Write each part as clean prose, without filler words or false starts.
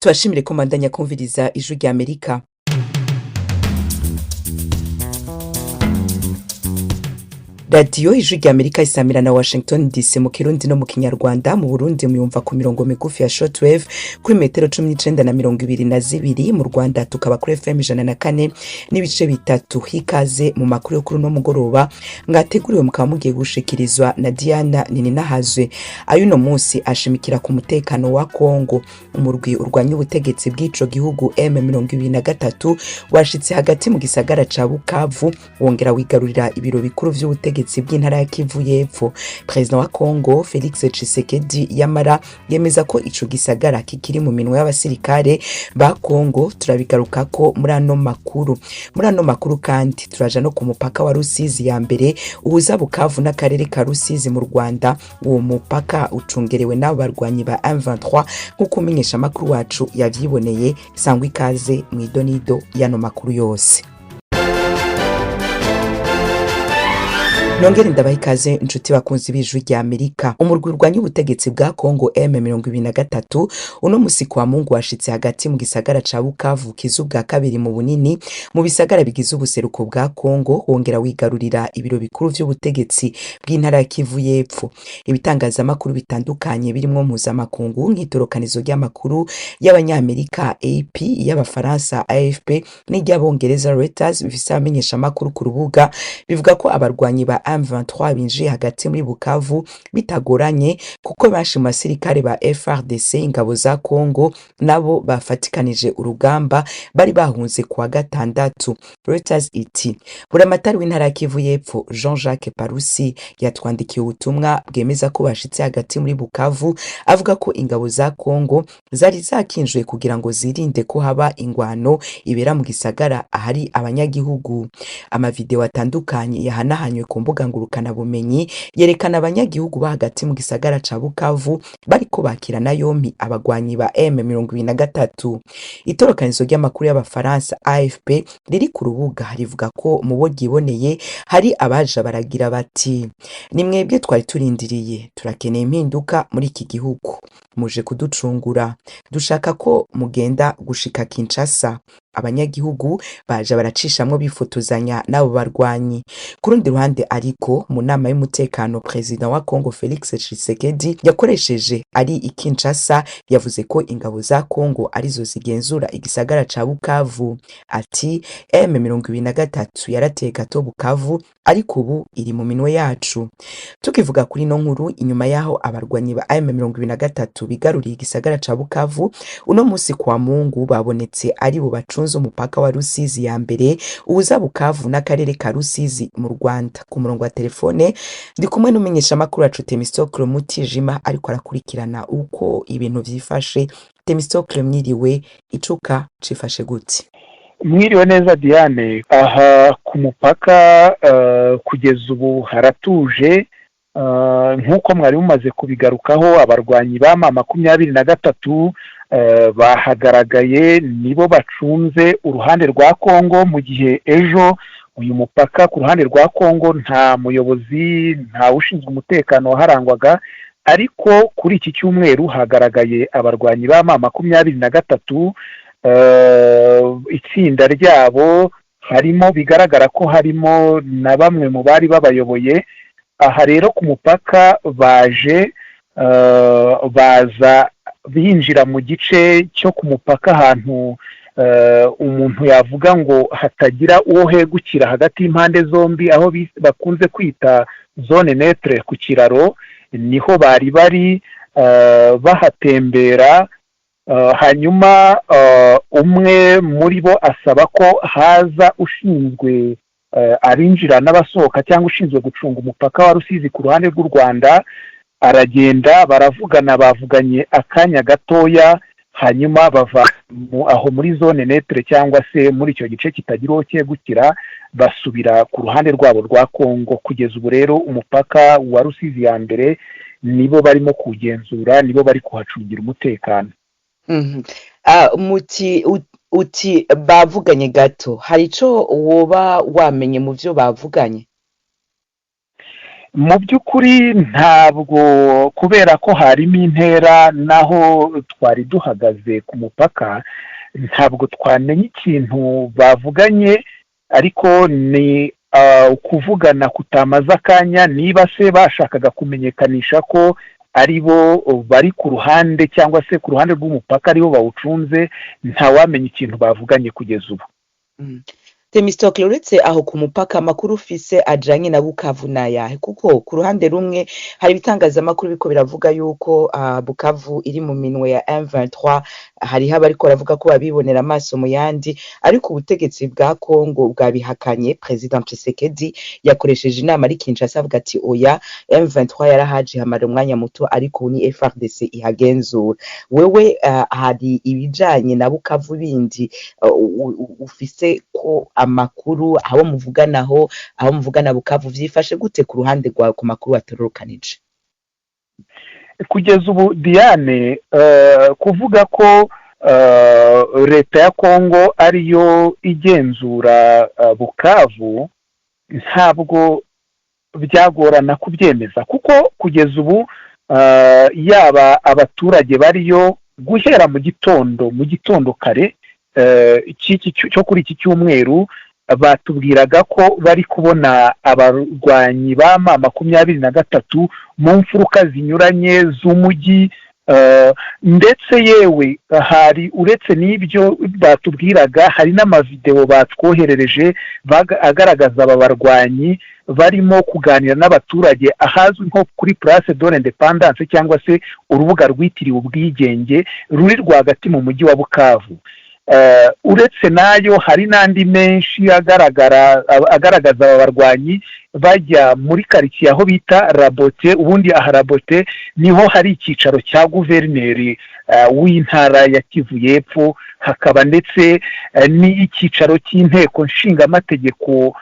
Tubashimire ko mubandanya kumviriza Ijwi rya Amerika. Radiyo Ijwi rya Amerika isamira na Washington DC mu Kirundi no mu Kinyarwanda. Mu Burundi muyumva ku mirongo migufi ya shortwave kuri metero 19 na 22. Mu Rwanda tukaba kuri FM 104.3. Hikaze mu makuru yo kuri uno mugoroba mwateguriwe mukaba mugiye gushikirizwa na Diana Nininahazwe. Ay'uno munsi ashimikira ku mutekano wa Kongo. Umurwi urwanya ubutegetsi bw'ico gihugu M23 washitse hagati mu gisagara ca Bukavu, wongera wigarurira ibiro bikuru vy'ubutegetsi bw'intara ya Kivu y'Epfo. Perezida wa Kongo Felix Tshisekedi yamara yemeza ko ico gisagara kikiri mu minwe y'abasirikare ba Kongo. Turabigarukako muri ano makuru. Muri ano makuru kandi turaja no ku mupaka wa Rusizi ya mbere uhuza Bukavu n'akarere ka Rusizi mu Rwanda. Uwo mupaka ucungerewe n'abo barwanyi ba M23 nk'uko umumenyeshamakuru wacu yavyiboneye. Sangwa ikaze mw'idonido y'ano makuru yose. Nongere ndabaha ikaze inshuti bakunzi b'Ijwi rya Amerika. Umurwi urwanya ubutegetsi bwa Kongo M23 uno musi kwa Mungu washitse hagati mu gisagara ca Bukavu kiza ubwa kabiri mu bunini mu bisagara bigize ubuseruko bwa Kongo, wongera wigarurira ibiro bikuru vy'ubutegetsi bw'intara ya Kivu y'Epfo. Ibitangazamakuru bitandukanye birimwo mpuzamakungu nk'itorokanizo ry'amakuru y'Abanyamerika AP, y'Abafaransa AFP n'iry'Abongereza Reuters bifise abamenyeshamakuru ku rubuga, bivuga ko abarwanyi ba M23 binjiye hagati muri Bukavu bitagoranye, kuko benshi mu basirikare ba FARDC, ingabo za Kongo, nabo bafatikanije urugamba bari bahunze kuwa gatandatu. Reuters iti: Buramatari w'intara ya Kivu y'Epfo Jean-Jacques Parusi yatwandikiye ubutumwa bwemeza ko bashitse hagati muri Bukavu, avuga ko ingabo za Kongo zari zakinjuye kugira ngo zirinde ko haba ingwano ibera mu gisagara ahari abanyagihugu. Amavideo atandukanye yahanahanywe ku mbuga ngurukana bumenyi yerekana abanyagihugu ba hagati mu gisagara ca Bukavu bariko bakirana yompi abagwanyi ba M23. Itorokanizo ry'amakuru y'Abafaransa AFP riri ku rubuga rivuga ko mu bo ryiboneye hari abaja baragira bati: ni mwebwe twari turindiriye, turakeneye impinduka muri iki gihugu, muje kuducungura, dushaka ko mugenda gushika Kinshasa. Abanyagihugu baje baracishamwo bifotozanya n'abo barwanyi. Ku rundi ruhande ariko, mu nama y'umutekano Perezida wa Kongo Felix Tshisekedi yakoresheje ari i Kinshasa, yavuze ko ingabo za Kongo arizo zigenzura igisagara ca Bukavu. Ati: M23 yarateye gato Bukavu, ariko ubu iri mu minwe yacu. Tukivuga kuri no nkuru, inyuma yaho abarwanyi ba M23 bigaruriye igisagara ca Bukavu, uno musi kwa Mungu babonetse ari bo bacunze umupaka wa Rusizi ya mbere uhuza Bukavu n'akarere ka Rusizi mu Rwanda. Ku murongo wa telefone ndi kumwe n'umumenyeshamakuru wacu Temistocle Mutijima, ariko arakurikirana uko ibintu vyifashe. Temistocle, mwiriwe, icuka cifashe gute? Mwiriwe neza Diane. Aha ku mupaka kugeza ubu haratuje. Nk'uko mwari mumaze kubigarukaho, abarwanyi ba M23 bahagaragaye, nibo bacunze uruhande rwa Kongo, mu gihe ejo uyu mupaka ku ruhande rwa Kongo nta muyobozi, nta ushinzwe umutekano waharangwaga. Ariko kuri iki cyumweru hagaragaye abarwanyi ba M23, itsinda ryabo harimo, bigaragara ko harimo na bamwe mu bari babayoboye. Aha rero ku mupaka baje baza binjira mu gice cyo ku mupaka, ahantu umuntu yavuga ngo hatagira uwo hegukira hagati y'impande zombi, aho bakunze kwita zone netre ku kiraro, niho bari bari bahatembera. Hanyuma umwe muri bo asaba ko haza ushinzwe abinjira n'abasohoka, cyangwa ushinzwe gucunga umupaka wa Rusizi ku ruhande rw'u Rwanda. Aragenda baravugana, bavuganye akanya gatoya, hanyuma bava aho muri zone netre cyangwa se muri icyo gice kitagira uwo cyegukira, basubira ku ruhande rwabo rwa Kongo. Kugeza ubu rero umupaka wa Rusizi ya mbere nibo barimo kugenzura, nibo bari kuhacungira umutekano. Muti uti bavuganye gato, hari ico woba wamenye mu vyo bavuganye? Mu by'ukuri ntabwo, kubera ko harimo intera n'aho twari duhagaze ku mupaka, ntabwo twamenya ikintu bavuganye, ariko ni ukuvugana kutamaze akanya. Niba se bashakaga kumenyekanisha ko ari bo bari ku ruhande cyangwa se ku ruhande rw'umupaka aribo bawucunze, ntawamenya ikintu bavuganye kugeza ubu. Temistocle, uretse aho ku mupaka, amakuru ufise ajanye na Bukavu nayahe? Kuko ku ruhande rumwe hari ibitangazamakuru biriko biravuga yuko Bukavu iri mu minwe ya M23, hariho abariko baravuga ko babibonera amaso mu yandi, ariko ubutegetsi bwa Congo bwabihakanye. President Tshisekedi yakoresheje inama ari Kinshasa, avuga ati: "Oya, M23 yarahaje hamara umwanya muto, ariko ubu ni FARDC ihagenzura." Wewe hari ibijanye na Bukavu bindi ufise ko amakuru, abo muvuganaho, aho muvugana Bukavu vyifashe gute ku ruhande rwawe, ku makuru watororokanije? Kugeza ubu, Diane, kuvuga ko leta ya Kongo ariyo igenzura Bukavu ntabwo byagorana kubyemeza, kuko kugeza ubu yaba abaturage bariyo, guhera mu gitondo kare cyo kuri iki cyumweru, batubwiraga ko bari kubona abarwanyi ba M23 mu mfuruka zinyuranye z'umujyi. Ndetse yewe hari, uretse n'ibyo batubwiraga, hari n'amavidewo batwoherereje agaragaza aba barwanyi barimo kuganira n'abaturage ahazwi nko kuri Place de l'Indépendance cyangwa se urubuga rwitiriwe ubwigenge ruri rwagati mu mujyi wa Bukavu. Uretse n'ayo, hari n'andi menshi agaragara agaragaza aba barwanyi bajya muri karitsiye aho bita Rabote. Ubundi aha Rabote niho hari icyicaro cya guverineri w'intara ya Kivu y'Epfo, hakaba ndetse n'icyicaro cy'inteko nshingamategeko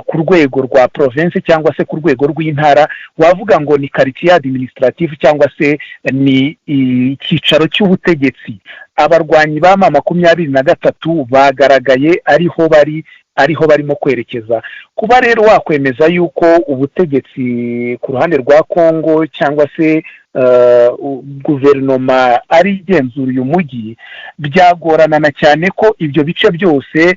ku rwego rwa province cyangwa se ku rwego rw'intara. Wavuga ngo ni karitsiye administrative cyangwa se ni icyicaro cy'ubutegetsi. Abarwanyi ba M23 bagaragaye ariho bari, ariho barimo kwerekeza. Kuba rero wakwemeza yuko ubutegetsi ku ruhande rwa Kongo cyangwa se guverinoma ari igenzura uyu mujyi byagorana, na cyane ko ibyo bice byose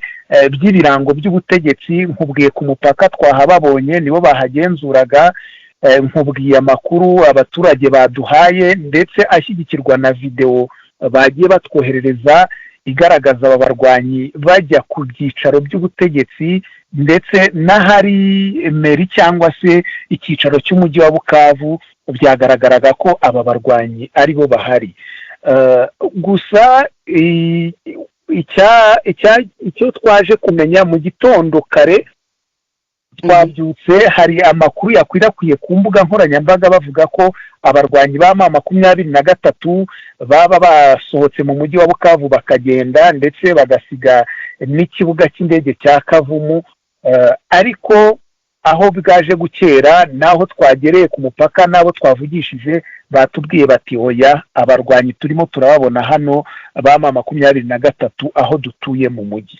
by'ibirango by'ubutegetsi, nkubwiye ku mupaka twahababonye, nibo bahagenzuraga, nkubwiye amakuru abaturage baduhaye ndetse ashyigikirwa na videwo bagiye batwoherereza igaragaza aba barwanyi bajya ku byicaro by'ubutegetsi ndetse n'ahari mairie cyangwa se icyicaro cy'umujyi wa Bukavu, byagaragaraga ko aba barwanyi aribo bahari. Gusa icyo twaje kumenya mu gitondo kare twabyutse, hari amakuru yakwirakwiye ku mbuga nkoranyambaga bavuga ko abarwanyi ba M23 baba basohotse mu mujyi wa Bukavu bakagenda, ndetse bagasiga n'ikibuga cy'indege cya Kavumu. Ariko aho bwaje gukera n'aho twagereye ku mupaka n'abo twavugishije, batubwiye bati: "Oya, abarwanyi turimo turababona hano ba M23 aho dutuye mu mujyi."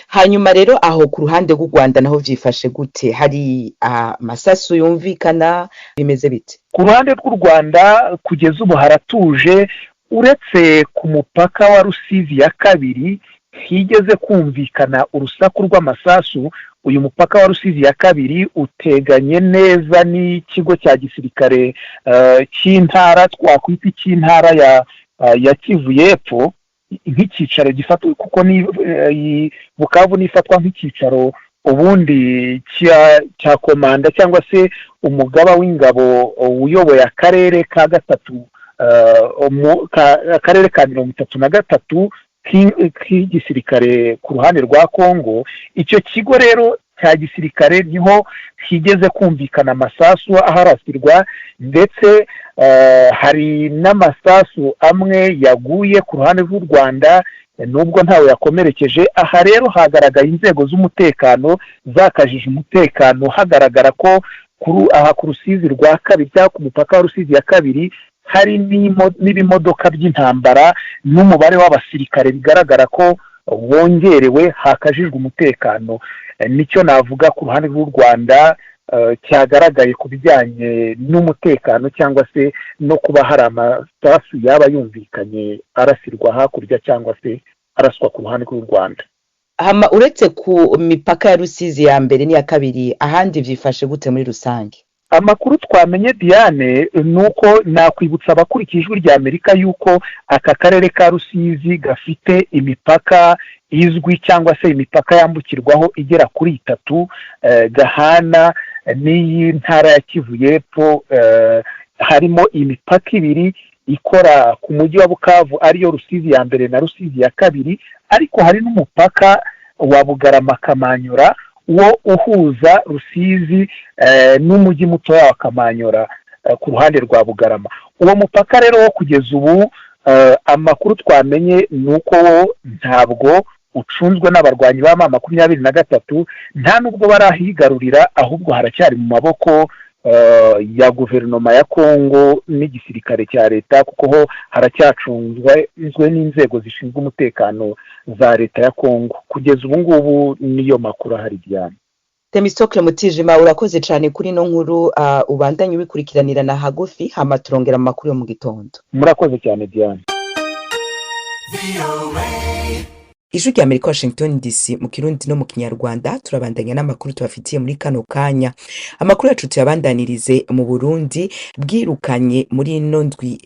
Hanyuma rero aho ku ruhande rw'u Rwanda naho vyifashe gute? Hari amasasu yumvikana, bimeze bite? Ku ruhande rw'u Rwanda kugeza ubu haratuje, uretse ku mupaka wa Rusizi ya kabiri higeze kumvikana urusaku rw'amasasu. Uyu mupaka wa Rusizi ya kabiri uteganye neza n'ikigo cya gisirikare cy'intara, twakwita icy'intara ya Kivu y'Epfo, nk'icyicaro gifatwa, kuko ni Bukavu nifatwa nk'icyicaro ubundi cya komanda cyangwa se umugaba w'ingabo uyoboye akarere ka gatatu, akarere ka 33 k'igisirikare ku ruhande rwa Kongo. Icyo kigo rero cya gisirikare niho higeze kumvikana amasasu aharasirwa, ndetse hari n'amasasu amwe yaguye ku ruhande rw'u Rwanda, nubwo ntawe yakomerekeje. Aha rero hagaragaye inzego z'umutekano zakajije umutekano, hagaragara ko aha ku Rusizi rwa kabiri cyangwa ku mupaka wa Rusizi ya kabiri hari n'ibimodoka by'intambara n'umubare w'abasirikare bigaragara ko wongerewe, hakajijwe umutekano. Nicyo navuga ku ruhande rw'u Rwanda. Cyagaragaye ku bijyanye n'umutekano cyangwa se no kuba hari amasasu yaba yumvikanye arasirwa hakurya cyangwa se araswa ku ruhande rw'u Rwanda. Hama uretse ku mipaka ya Rusizi ya mbere n'iya kabiri, ahandi vyifashe gute muri rusange? Amakuru twamenye, Diane, ni uko nakwibutsa abakurikiye Ijwi rya Amerika yuko aka karere ka Rusizi gafite imipaka izwi cyangwa se imipaka yambukirwaho igera kuri itatu gahana n'iyi ntara ya Kivu y'Epfo. Harimo imipaka ibiri ikora ku mujyi wa Bukavu, ariyo Rusizi ya mbere na Rusizi ya kabiri, ariko hari n'umupaka wa Bugarama Kamanyura wo uhuza Rusizi n'umujyi mutoya wa Kamanyura ku ruhande rwa Bugarama. Uwo mupaka rero wo kugeza ubu amakuru twamenye ni uko wo ntabwo ucunzwe n'abarwanyi ba M23, nta nubwo barahigarurira, ahubwo haracyari mu maboko ya guverinoma ya Kongo n'igisirikare cya leta, kuko ho haracyacunzwe n'inzego zishinzwe umutekano za leta ya Kongo. Kugeza ubu ngubu niyo makuru ahari, Diane. Temistocle Mutijima, urakoze cyane kuri no nkuru, ubandanye ubikurikiranira na hagufi, hama turongera amakuru yo mu gitondo. Murakoze cyane, Diane. Ijwi rya Amerika, Washington DC, mu Kirundi no mu Kinyarwanda. Turabandanya n'amakuru tubafitiye muri kano kanya. Amakuru yacu tuyabandanirize mu Burundi bwirukanye muri ino ndwi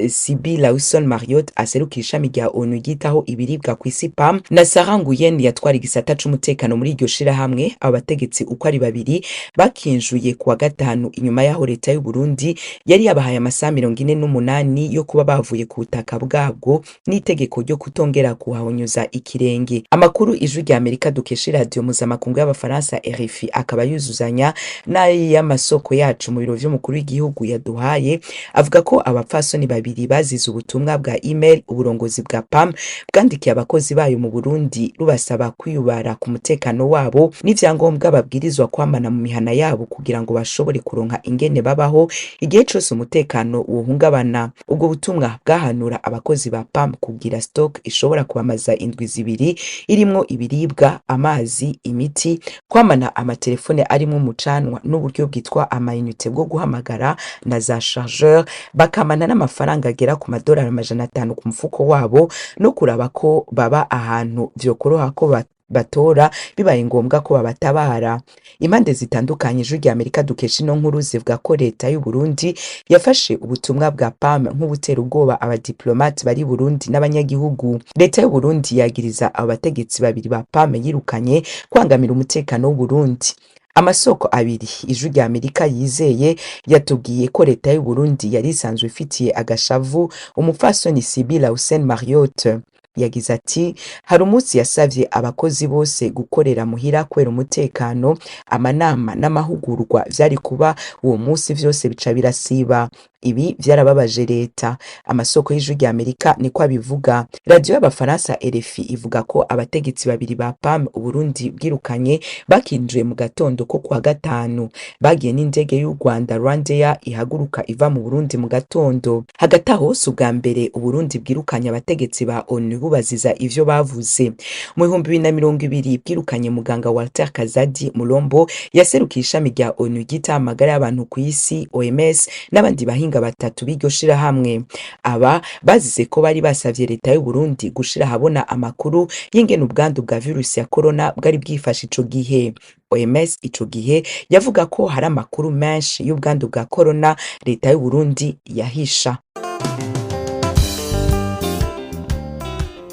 Sibylle Lawson Marriott aserukira ishami rya ONU ryitaho ibiribwa ku isi PAM, na Sarah Nguyen yatwara igisata c'umutekano muri iryo shirahamwe. Abo bategetsi uko ari babiri bakinjuye kuwa gatanu, inyuma y'aho leta y'u Burundi yari yabahaye amasaha 48 yo kuba bavuye ku butaka bwabwo n'itegeko ryo kutongera kuhahonyuza ikirenge. Amakuru Ijwi rya Amerika dukesha iradiyo mpuzamakungu y'Abafaransa RFI akaba yuzuzanya n'ay'amasoko yacu mu biro vy'umukuru w'igihugu yaduhaye, avuga ko abapfasoni babiri bazize ubutumwa bwa email uburongozi bwa PAM bwandikiye abakozi bayo mu Burundi, rubasaba kwiyubara ku mutekano wabo n'ivyangombwa babwirizwa kwamana mu mihana yabo kugira ngo bashobore kuronka ingene babaho igihe cose umutekano wohungabana. Ubwo butumwa bwahanura abakozi ba PAM kugira stock ishobora kubamaza indwi 2 irimwo ibiribwa, amazi, imiti, kwamana amatelefone arimwo umucanwa n'uburyo bwitwa amayinite bwo guhamagara na za chargeur, bakamana n'amafaranga agera ku madolari 500 ku mufuko wabo, no kuraba ko baba ahantu vyokoroha ko batora bibaye ngombwa ko babatabara. Impande zitandukanye Ijwi rya Amerika dukesha ino nkuru zivuga ko leta y'u Burundi yafashe ubutumwa bwa PAM nk'ubutera ubwoba abadiplomate bari Burundi n'abanyagihugu. Leta y'u Burundi yagiriza abo bategetsi babiri ba PAM yirukanye kwangamira umutekano w'u Burundi. Amasoko abiri Ijwi rya Amerika yizeye yatubwiye ko leta y'u Burundi yari isanzwe ifitiye agashavu umupfasoni Sibylle Hussein Marriott. Yagize ati: "Hari umunsi yasavye abakozi bose gukorera muhira kubera umutekano. Amanama n'amahugurwa vyari kuba uwo munsi vyose bica birasiba. Ibi vyarababaje leta." Amasoko y'Ijwi rya Amerika niko abivuga. Radiyo y'Abafaransa RFI ivuga ko abategetsi babiri ba PAM Uburundi bwirukanye bakinjiye mu gatondo ko kuwa gatanu, bagiye n'indege y'u Rwanda Rwandair ihaguruka iva mu Burundi mu gatondo. Hagati aho, si ubwa mbere Uburundi bwirukanye abategetsi ba ONU bubaziza ivyo bavuze. Mu 2020 bwirukanye muganga Walter Kazadi Mulombo yaserukiye ishami rya ONU ryita amagara y'abantu ku isi OMS n'abandi bahinga batatu b'iryo shirahamwe. Aba bazize ko bari basavye leta y'u Burundi gushira ahabona amakuru y'ingene ubwandu bwa virusi ya corona bwari bwifashe ico gihe. OMS ico gihe yavuga ko hari amakuru menshi y'ubwandu bwa corona leta y'u Burundi yahisha.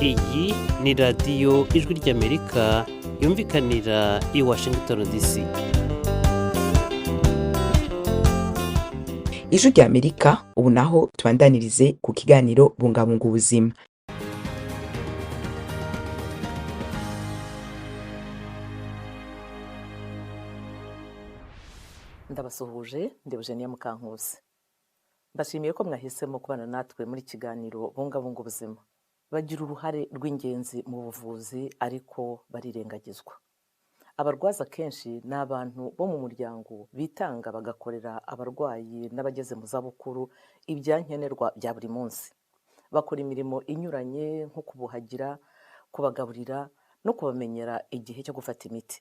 Iyi ni radiyo Ijwi ry'Amerika yumvikanira i Washington DC. Ijwi rya Amerika. Ubu naho tubandanirize ku kiganiro Bungabunga Ubuzima. Ndabasuhuje, ndi Eugenia Mukankusi. Mbashimiye ko mwahisemo kubana natwe muri kiganiro Bungabunga Ubuzima. Bagira uruhare rw'ingenzi mu buvuzi, ariko barirengagizwa. Abarwaza kenshi ni abantu bo mu muryango bitanga bagakorera abarwayi n'abageze mu zabukuru ibyankenerwa bya buri munsi. Bakora imirimo inyuranye nko kubuhagira, kubagaburira no kubamenyera igihe cyo gufata imiti.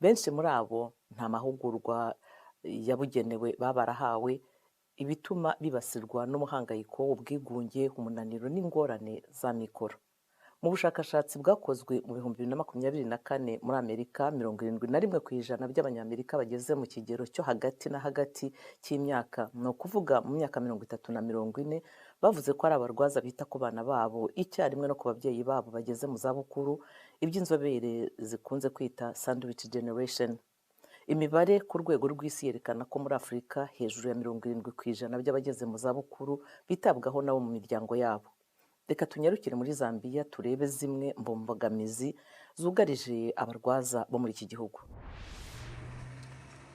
Benshi muri abo nta mahugurwa yabugenewe baba barahawe, ibituma bibasirwa n'umuhangayiko, ubwigunge, umunaniro n'ingorane za mikoro. Mu bushakashatsi bwakozwe mu 2024 muri Amerika, 71% by'Abanyamerika bageze mu kigero cyo hagati na hagati cy'imyaka, ni ukuvuga mu myaka 30 na 40, bavuze ko ari abarwaza bita ku bana babo icyarimwe no ku babyeyi babo bageze mu zabukuru, iby'inzobere zikunze kwita sandwich generation. Imibare ku rwego rw'isi yerekana ko muri Afurika hejuru ya 70% by'abageze mu zabukuru bitabwaho nabo mu miryango yabo. Reka tunyarukire muri Zambia turebe zimwe mu mbogamizi zugarije abarwaza bo muri iki gihugu.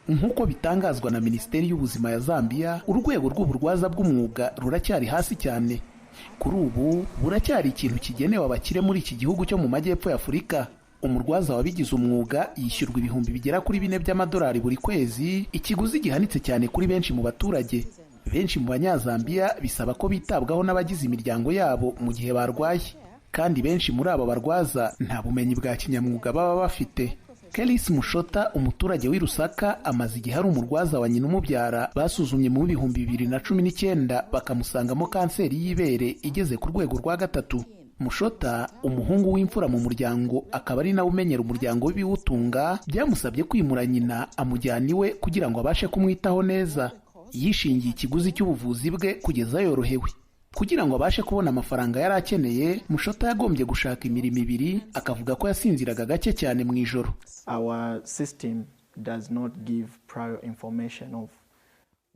Nk'uko bitangazwa na Minisiteri y'Ubuzima ya Zambia, urwego rw'uburwaza bw'umwuga ruracyari hasi cyane. Kuri ubu buracyari ikintu kigenewe abakire muri iki gihugu cyo mu majyepfo ya Afurika. Umurwaza wabigize umwuga yishyurwa ibihumbi bigera kuri 4 by'amadolari buri kwezi, ikiguzi gihanitse cyane kuri benshi mu baturage. Benshi mu Banyazambiya bisaba ko bitabwaho n'abagize imiryango yabo mu gihe barwaye, kandi benshi muri aba barwaza nta bumenyi bwa kinyamwuga baba bafite. Kelis Mushota, umuturage w'i Lusaka, amaze igihe ari umurwaza wa nyina umubyara basuzumye mu 2019 bakamusangamo kanseri y'ibere igeze ku rwego rwa gatatu. Mushota, umuhungu w'imfura mu muryango akaba ari nawe umenyera umuryango w'ibiwutunga, byamusabye kwimura nyina amujyana iwe kugira ngo abashe kumwitaho neza. Yishingiye ikiguzi cy'ubuvuzi bwe kugeza yorohewe. Kugira ngo abashe kubona amafaranga yari akeneye, Mushota yagombye gushaka imirimo ibiri. Akavuga ko yasinziraga gake cyane mu ijoro. Our system does not give prior information of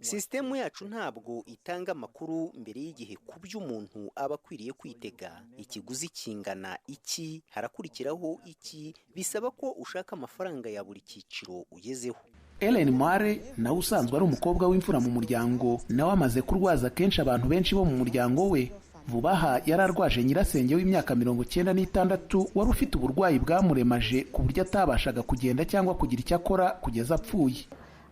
Sisitemu yacu ntabwo itanga amakuru mbere y'igihe ku byo umuntu aba akwiriye kwitega: ikiguzi kingana iki, harakurikiraho iki. Bisaba ko ushaka amafaranga ya buri cyiciro ugezeho. Ellen Mware, nawe usanzwe ari umukobwa w'imfura mu muryango, nawe amaze kurwaza kenshi abantu benshi bo mu muryango we. Vuba aha yari arwaje nyirasenge w'imyaka 96 wari ufite uburwayi bwamuremaje ku buryo atabashaga kugenda cyangwa kugira icyo akora kugeza apfuye.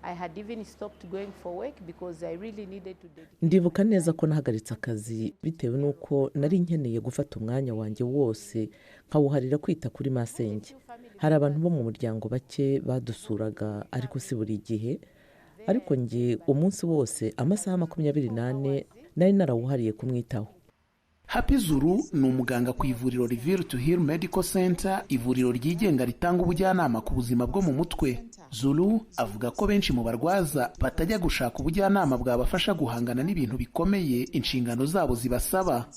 I had even stopped going for work because I really needed to dedicate. Ndibuka neza ko nahagaritse akazi bitewe n'uko nari nkeneye gufata umwanya wanjye wose nkawuharira kwita kuri masenge. Hari abantu bo mu muryango bake badusuraga, ariko si buri gihe. Ariko njye umunsi wose, amasaha 24, nari narawuhariye kumwitaho. Happy Zulu ni umuganga ku ivuriro Reveal to Heal Medical Center, ivuriro ryigenga ritanga ubujyanama ku buzima bwo mu mutwe. Zulu avuga ko benshi mu barwaza batajya gushaka ubujyanama bwabafasha guhangana n'ibintu bikomeye inshingano zabo zibasaba.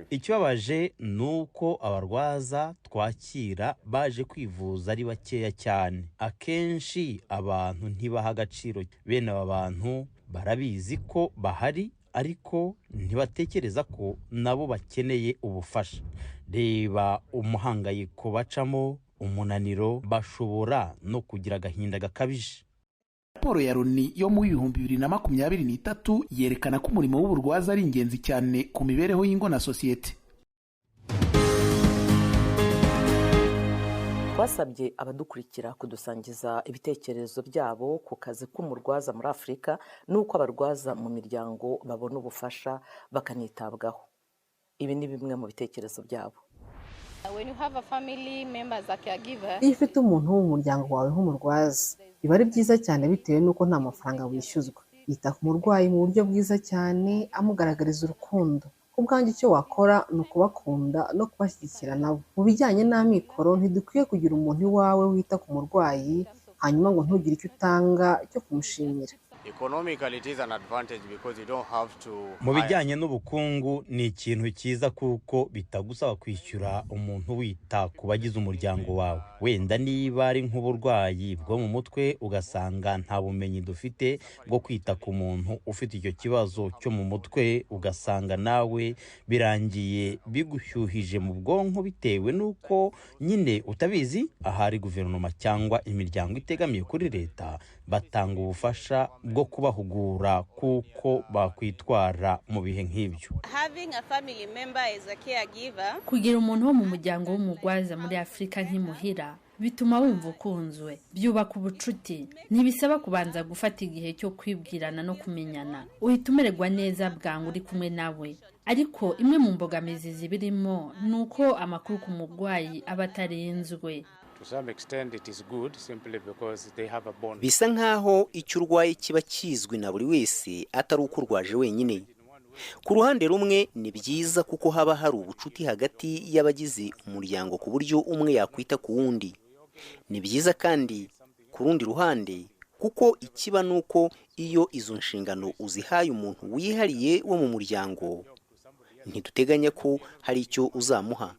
Ikibabaje ni uko abarwaza twakira baje kwivuza ari bakeya cyane. Akenshi abantu ntibaha agaciro bene aba bantu. Barabizi ko bahari, ariko ntibatekereza ko nabo bakeneye ubufasha. Reba umuhangayiko bacamo, umunaniro, bashobora no kugira agahinda gakabije. Raporo ya Loni yo mu 2023 yerekana ko umurimo w'uburwaza ari ingenzi cyane ku mibereho y'ingo na sosiyete. Twasabye abadukurikira kudusangiza ibitekerezo byabo ku kazi k'umurwaza muri Afurika n'uko abarwaza mu miryango babona ubufasha bakanitabwaho. Ibi ni bimwe mu bitekerezo byabo. When you have a family member as a caregiver, Iyo ufite umuntu wo mu muryango wawe nk'umurwaza, biba ari byiza cyane bitewe n'uko nta mafaranga wishyuzwa. Yita ku murwayi mu buryo bwiza cyane, amugaragariza urukundo. Ku bwanjye, icyo wakora ni ukubakunda no kubashyigikira nabo. Mu bijyanye n'amikoro, ntidukwiye kugira umuntu iwawe wita ku murwayi hanyuma ngo ntugire icyo utanga cyo kumushimira. Economically, it is an advantage because you don't have to Mu bijyanye n'ubukungu ni ikintu cyiza kuko bitagusaba kwishyura umuntu wita ku bagize umuryango wawe. Wenda niba ari nk'uburwayi bwo mu mutwe, ugasanga nta bumenyi dufite bwo kwita ku muntu ufite icyo kibazo cyo mu mutwe, ugasanga nawe birangiye bigushyuhije mu bwonko bitewe n'uko nyine utabizi. Ahari guverinoma cyangwa imiryango itegamiye kuri leta batanga ubufasha bwo kubahugura kuko bakwitwara mu bihe nk'ibyo. Having a family member as a caregiver Kugira umuntu wo mu muryango w'umurwaza muri Afurika nk'imuhira bituma wumva ukunzwe, byubaka ubucuti. Ntibisaba kubanza gufata igihe cyo kwibwirana no kumenyana, uhita umererwa neza bwangu uri kumwe nawe. Ariko imwe mu mbogamizi zibirimo ni uko amakuru ku murwayi aba atarenzwe. Bisa nk'aho icyo urwaye kiba kizwi na buri wese, atari uko urwaje wenyine. Ku ruhande rumwe ni byiza, kuko haba hari ubucuti hagati y'abagize umuryango ku buryo umwe yakwita ku wundi. Ni byiza kandi ku rundi ruhande, kuko ikiba ni uko iyo izo nshingano uzihaye umuntu wihariye wo mu muryango, ntiduteganya ko hari icyo uzamuha.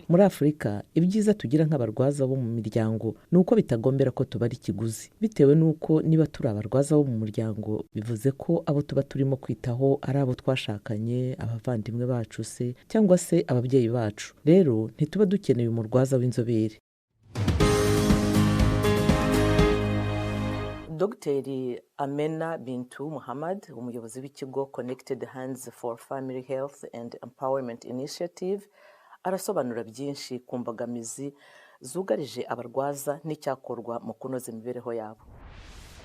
Muri Afurika, ibyiza tugira nk'abarwaza bo mu miryango ni uko bitagombera ko tubara ikiguzi, bitewe n'uko niba turi abarwaza bo mu muryango, bivuze ko abo tuba turimo kwitaho ari abo twashakanye, abavandimwe bacu se cyangwa se ababyeyi bacu. Rero ntituba dukeneye umurwaza w'inzobere. Dogiteri Amena Bintu Muhammad, umuyobozi w'ikigo Connected Hands for Family Health and Empowerment Initiative, arasobanura byinshi ku mbogamizi zugarije abarwaza n'icyakorwa mu kunoza imibereho yabo.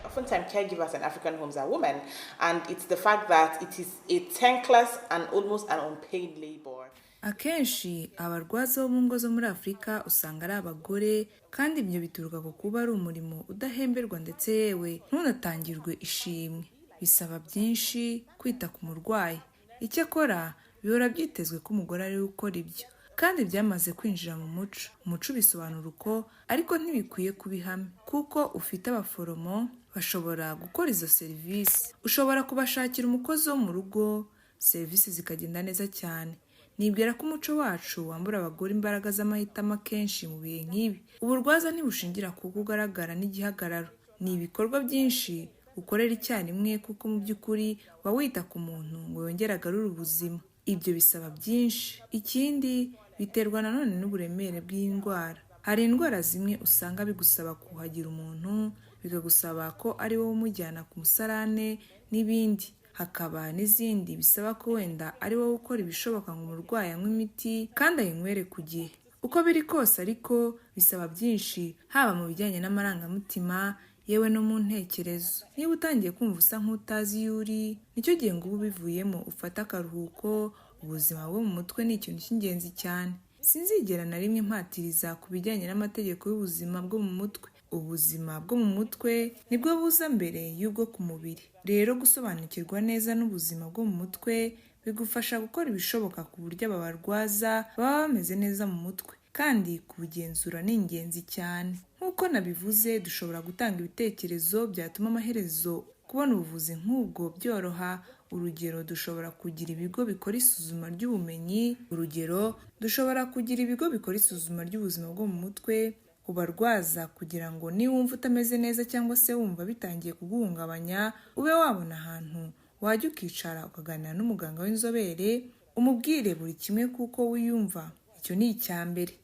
Oftentimes caregivers in African homes are women, and it's the fact that it is a thankless and almost an unpaid labor. Akenshi abarwaza bo mu ngo zo muri Afurika usanga ari abagore, kandi ibyo bituruka ku kuba ari umurimo udahemberwa, ndetse yewe ntunatangirwe ishimwe. Bisaba byinshi kwita ku murwayi. Icyakora bihora byitezwe ko umugore ariwe ukora ibyo, kandi byamaze kwinjira mu muco. Umuco ubisobanura uko, ariko ntibikwiye kuba ihame, kuko ufite abaforomo bashobora gukora izo serivisi, ushobora kubashakira umukozi wo mu rugo, serivisi zikagenda neza cyane. Nibwira ko umuco wacu wambura abagore imbaraga z'amahitamo akenshi mu bihe nk'ibi. Uburwaza ntibushingira kuko ugaragara n'igihagararo, ni ibikorwa byinshi ukorera icyarimwe, kuko mu by'ukuri uba wita ku muntu ngo yongere agarure ubuzima. Ibyo bisaba byinshi. Ikindi, biterwa nanone n'uburemere bw'indwara. Hari indwara zimwe usanga bigusaba kuhagira umuntu, bikagusaba ko ari wowe umujyana ku musarane n'ibindi. Hakaba n'izindi bisaba ko wenda ari wowe ukora ibishoboka ngo umurwayi anywe imiti kandi ayinywere ku gihe. Uko biri kose ariko bisaba byinshi, haba mu bijyanye n'amarangamutima, yewe no mu ntekerezo. Niba utangiye kumva usa nk'utazi iyo uri, nicyo gihe ngo ube ubivuyemo, ufate akaruhuko. Ubuzima bwo mu mutwe ni ikintu cy'ingenzi cyane. Sinzigera na rimwe mpatiriza ku bijyanye n'amategeko y'ubuzima bwo mu mutwe. Ubuzima bwo mu mutwe nibwo buza mbere y'ubwo ku mubiri. Rero gusobanukirwa neza n'ubuzima bwo mu mutwe bigufasha gukora ibishoboka ku buryo aba barwaza baba bameze neza mu mutwe, kandi kubugenzura ni ingenzi cyane. Nk'uko nabivuze, dushobora gutanga ibitekerezo byatuma amaherezo kubona ubuvuzi nk'ubwo byoroha. Urugero, dushobora kugira ibigo bikora isuzuma ry'ubumenyi. Urugero, dushobora kugira ibigo bikora isuzuma ry'ubuzima bwo mu mutwe ku barwaza, kugira ngo niwumva utameze neza cyangwa se wumva bitangiye kuguhungabanya, ube wabona ahantu wajya ukicara ukaganira n'umuganga w'inzobere, umubwire buri kimwe kuko wiyumva. Icyo ni icya mbere.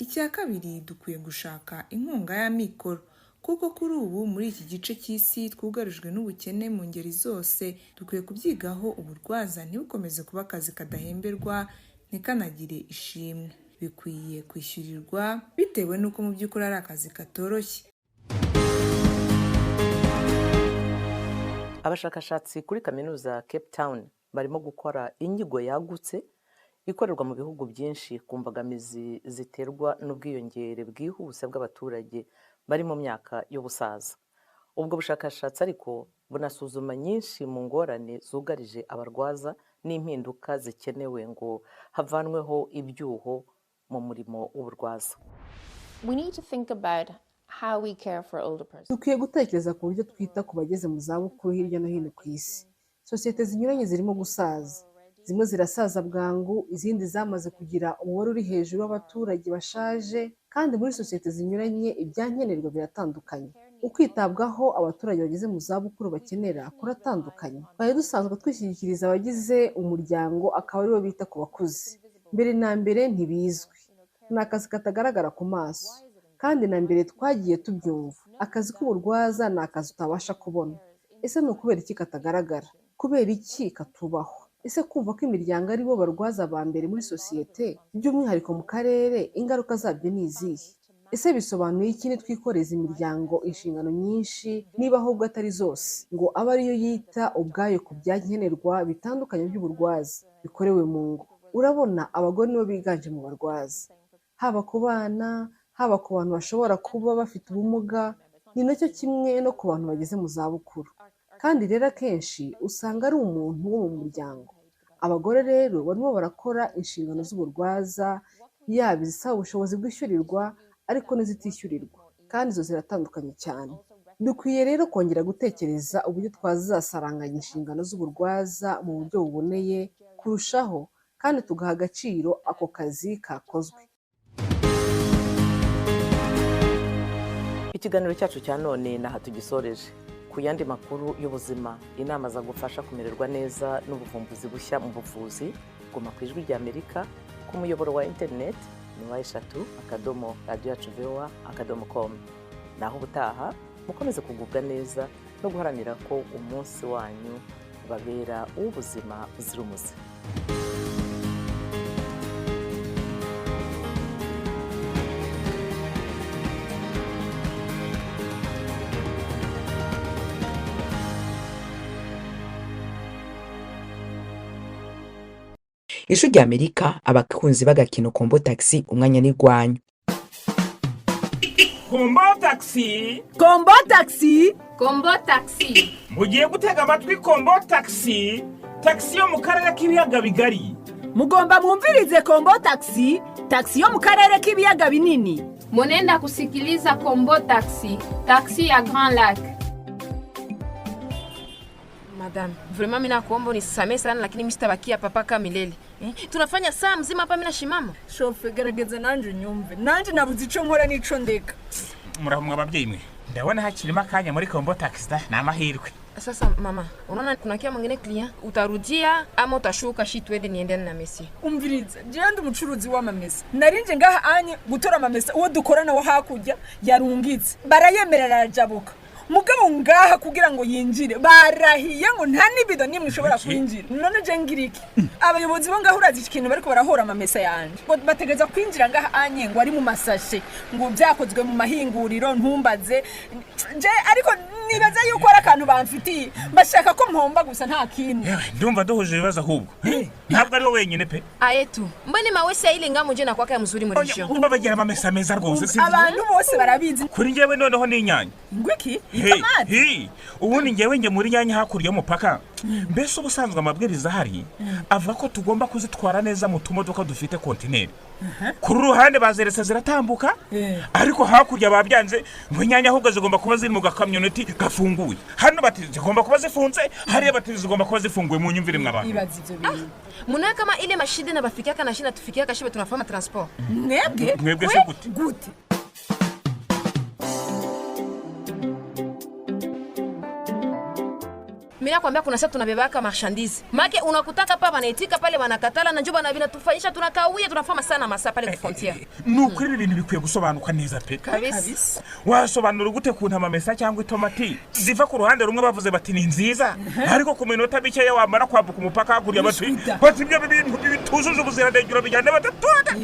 Icya kabiri, dukwiye gushaka inkunga y'amikoro, kuko kuri ubu muri iki gice cy'isi twugarijwe n'ubukene mu ngeri zose. Dukwiye kubyigaho, uburwaza ntibukomeze kuba akazi kadahemberwa, ntikanagire ishimwe. Bikwiye kwishyurirwa bitewe n'uko mu by'ukuri ari akazi katoroshye. Abashakashatsi kuri kaminuza ya Cape Town barimo gukora inyigo yagutse ikorerwa mu bihugu byinshi ku mbogamizi ziterwa n'ubwiyongere bwihuse bw'abaturage bari mu myaka y'ubusaza. Ubwo bushakashatsi ariko bunasuzuma nyinshi mu ngorane zugarije abarwaza n'impinduka zikenewe ngo havanweho ibyuho mu murimo w'uburwaza. Dukwiye gutekereza ku buryo twita ku bageze mu zabukuru hirya no hino ku isi. Sosiyete zinyuranye zirimo gusaza. Zimwe zirasaza bwangu, izindi zamaze kugira umubare uri hejuru w'abaturage bashaje, kandi muri sosiyete zinyuranye ibyankenerwa biratandukanye. Ukwitabwaho abaturage bageze mu zabukuru bakenera kuratandukanye. Twari dusanzwe twishyikiriza abagize umuryango akaba aribo bita ku bakuze. Mbere na mbere ntibizwi. Ni akazi katagaragara ku maso. Kandi na mbere twagiye tubyumva. Akazi k'uburwaza ni akazi utabasha kubona. Ese ni ukubera iki katagaragara? Kubera iki katubahwa? Ese kumva ko imiryango ari bo barwaza ba mbere muri sosiyete, by'umwihariko mu karere, ingaruka zabyo ni izihe? Ese bisobanuye iki nitwikoreza imiryango inshingano nyinshi, niba ahubwo atari zose, ngo abe ariyo yita ubwayo ku byankenerwa bitandukanye by'uburwaza bikorewe mu ngo? Urabona, abagore nibo biganje mu barwaza. Haba ku bana, haba ku bantu bashobora kuba bafite ubumuga, ni nacyo kimwe no ku bantu bageze mu zabukuru. Kandi rero akenshi usanga ari umuntu wo mu muryango. Abagore rero barimo barakora inshingano z'uburwaza, yaba izisaba ubushobozi bwishyurirwa ariko n'izitishyurirwa, kandi izo ziratandukanye cyane. Dukwiye rero kongera gutekereza uburyo twazasaranganya inshingano z'uburwaza mu buryo buboneye kurushaho, kandi tugaha agaciro ako kazi kakozwe. Ikiganiro cyacu cya none naha tugisoreje. Ku yandi makuru y'ubuzima, inama zagufasha kumererwa neza n'ubuvumbuzi bushya mu buvuzi, guma ku Ijwi ry'Amerika ku muyoboro wa interineti ni www.radiyoyacuvoa.com. Naho ubutaha, mukomeze kugubwa neza no guharanira ko umunsi wanyu ubabera uw'ubuzima buzira umuze. Ijwi rya Amerika, abakunzi b'agakino Kombo Taxi, umwanya n'igwanyu. Kombo Taxi. Kombo Taxi. Kombo Taxi. Mugiye gutega amatwi Kombo Taxi, taxi yo mu karere k'ibiyaga bigari. Mugomba mwumvirize Kombo Taxi, taxi yo mu karere k'ibiyaga binini. Munenda kusikiliza Kombo Taxi, taxi ya Grand Lac. Madam, vraiment mimi nakuomba unisamehe sana lakini mimi sitabakia papa milele. Tunafanya saa mzima hapa mimi nashimama. Shofe, gerageza nanje unyumve. Nanje nabuze ico nkora n'ico ndeka. Murahumwa ababyeyi mwe. Ndabona hakirimo akanya muri Kombo Taxi da, ni amahirwe. Sasa mama, unaona kuna kia mwingine client, utarudia ama utashuka shi twende niendane na Messi. Umviriza, jewe ndi umucuruzi w'amamesa. Narinje ngaha anye gutora amamesa uwo dukorana wo hakurya yarungitse. Barayemerera arajabuka. Mugabo ngaha kugira ngo yinjire barahiye ngo nta nibido nimwe ishobora kwinjira. None je ngiriki abayobozi bo ngaho urazi ikintu bariko barahora amamesa yanje ngo bategeza kwinjira ngaha anye ngo ari mu masashe ngo byakozwe mu mahinguriro, ntumbaze je, ariko nibaza yuko ari akantu bamfitiye bashaka ko mpomba gusa nta kintu. Ndumva duhuje ibibazo ahubwo ntabwo ari wowe wenyine pe. Ayetu mbone mawese ile ngamu je nakwaka ya mzuri muri region. Umva bagira amamesa meza rwose. Abantu bose barabizi. Kuri njyewe noneho ni inyanya. Ngwiki? Ubundi ngewe nge muri nyanya hakurya y'umupaka. Mbese ubusanzwe amabwiriza ahari avuga ko tugomba kuzitwara neza mu tumodoka dufite kontineri. Kuri ruhande bazeretse ziratambuka, ariko hakurya babyanze ngo inyanya ahubwo zigomba kuba ziri mu gakamyoneti gafunguye. Hano bati zigomba kuba zifunze, hariya bati zigomba kuba zifunguye. Mu nyumvire mw'abantu. Ibaze ivyo bintu. Muna kama ile mashide na bafikia kana shina tufikia kashibe tunafanya transport. Mwebwe? Mwebwe se gute? Gute? Mimi nakwambia kuna sasa tunabebaka marchandise. Make unakutaka pa banaitika pale wanakatala na njoba na vinatufanyisha tunakawia tunafanya sana masaa pale ku frontier. Nukuri ibintu bikwiye gusobanuka neza pe. Kabisa. Wasobanura gute kuntu amamesa cyangwa itomati ziva ku ruhande rumwe bavuze bati ni nziza, ariko ku minota mike ya wamara kwambuka umupaka hakurya bati bati ibyo bintu bitujuje ubuziranenge urabijyana batatwada.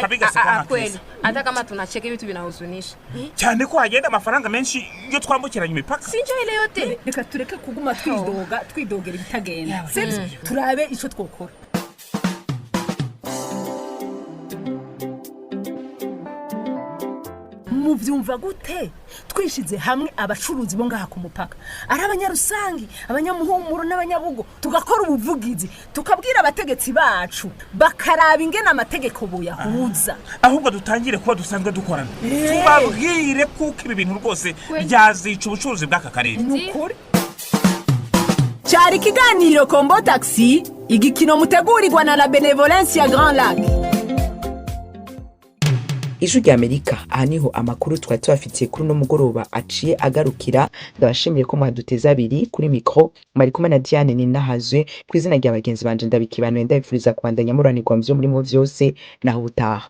Kabiga kweli. Hata kama tunacheka vitu vinahuzunisha. Cyane ko hagenda amafaranga menshi iyo twambukiranye imipaka. Sinjo ile yote. Reka tureke kuguma twidoga twidogera ibitagenda. Sivyo? Turabe ico twokora. Muvyumva gute twishize hamwe abacuruzi bo ngaha ku mupaka, ari abanyarusangi, abanyamuhumuro n'abanyabugo, tugakora ubuvugizi tukabwira abategetsi bacu bakaraba ingene amategeko boyahuza. Ahubwo dutangire kuba dusanzwe dukorana, tubabwire kuko ibi bintu rwose byazica ubucuruzi bw'aka karere. Nukuri. Cyari ikiganiro Kombo Taxi, igikino mutegurirwa na La Benevolence ya Grand Lac. Ijwi rya Amerika, aha niho amakuru twari tubafitiye kuri uno mugoroba aciye agarukira. Ndabashimiye ko mwaduteze abiri. Kuri mikro mwari kumwe na Diane Ninahazwe. Ku izina rya bagenzi banje ndabikibanuye, ndabifuriza kubandanya muranirwa mu vyo murimo vyose. Naho ubutaha.